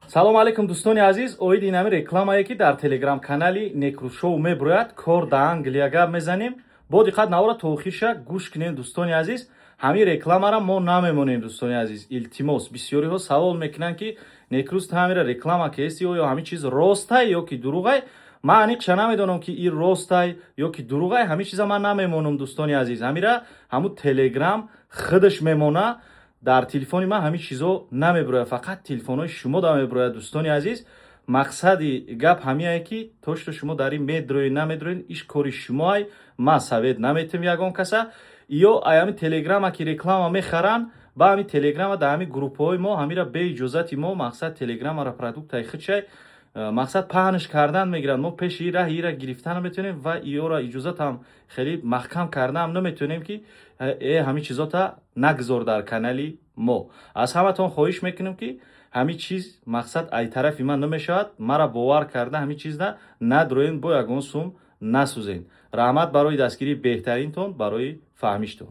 Салом алейкум, дӯстони азиз. Оиди инами рекламае, ки дар телеграм-канали Некрӯзшоу меброяд, кор да Англия гап мезанем. Бо диққат навора то охирша гӯш кунем, дӯстони азиз. Ҳамин рекламара мо намемонем, дӯстони азиз, илтимос. Бисёриҳо савол мекунанд, ки Некрӯз, ту ҳамира реклама кести, оё ҳамин чиз ростай ё ки дурӯғай? Ман аниқша намедонам, ки ин ростай ё ки дурӯғай. Ҳамин чиза ман намемонам, дӯстони азиз. Ҳамира ҳамун телеграм худаш мемона. Дар телефони ман ҳамин чизо намебирояд, фақат телефонҳои шумо да мебирояд, дӯстони азиз. Мақсади гап ҳамиае, ки то что шумо дар ин медроед, намедроед, иш кори шумоай. Ман совет наметем ягон каса. Ё ай ҳамин телеграма, ки реклама мехаранд, ба ҳамин телеграма дар ҳамин группаҳои мо ҳамира беиҷозати мо, мақсад, телеграмара продуктаи худшай, мақсад, паҳнш кардан мегиранд. Мо пеши раҳи ира гирифта наметавонем ва иёра иҷозатам хеле маҳкам кардаам наметавонем, ки ҳамин чизота нагзор дар канали мо. Аз ҳаматон хоҳиш мекунем, ки ҳамин чиз, мақсад, ай тарафи ман намешавад. Мара бовар карда, ҳамин чизда надроен, бо ягон сум насӯзен. Раҳмат барои дастгирии беҳтаринтон, барои фаҳмиштон.